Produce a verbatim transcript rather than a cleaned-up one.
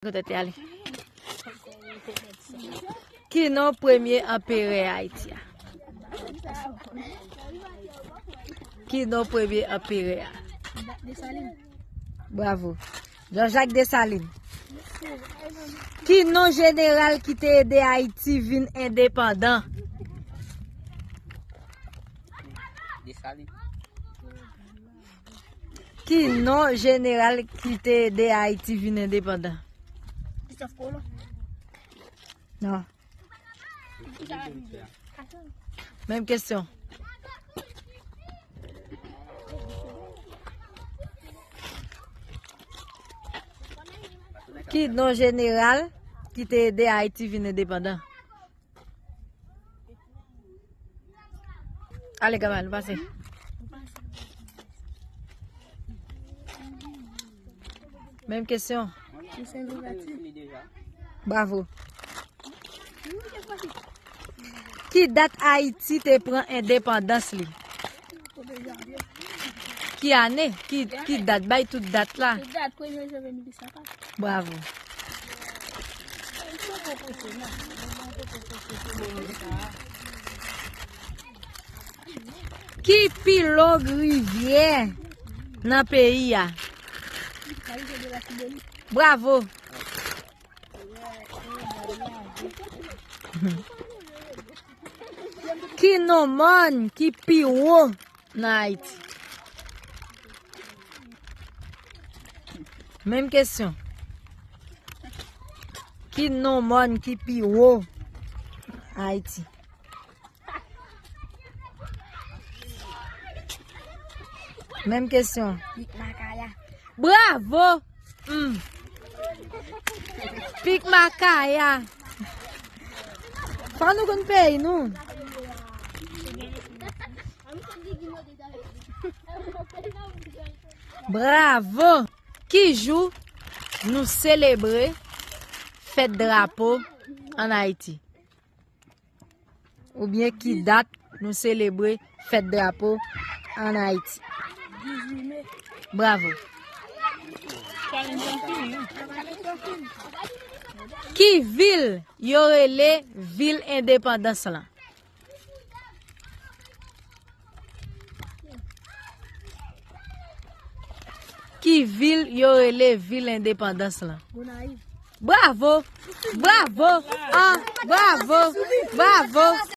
Kote te ale? Ki non premye anperè Ayiti a? Ki non premye anperè a? Bravo. Jean-Jacques Dessalines. Ki non jeneral ki te ede Ayiti vin endepandan? Ki non jeneral ki te ede Ayiti vin endepandan? Christophe Colomb. Non. Menm kesyon. Ki non jeneral ki te ede Ayiti vin endepandan? Ale, Gamal, pase. Menm kesyon. Bravo. Ki dat Ayiti te pran endepandans li? Ki ane? Ki, ki dat? Bay tout dat la. Bravo. Ki pi long rivyè nan peyi a? Bravo. Ki non mòn ki pi wo nan Ayiti? Menm kesyon. Ki non mòn ki pi wo Ayiti? Menm kesyon. Pik Makaya. Bravo! Hmm. Pik Makaya. Fò nou konn peyi nou. Bravo! Ki jou nou selebre fèt drapo ann Ayiti? Oubyen ki dat nou selebre fèt drapo ann Ayiti? Bravo. Ki vil yo rele vil endepandans lan? Ki vil yo rele vil endepandans lan? Gonayiv. Bravo! Bravo! Ah, bravo! Bravo!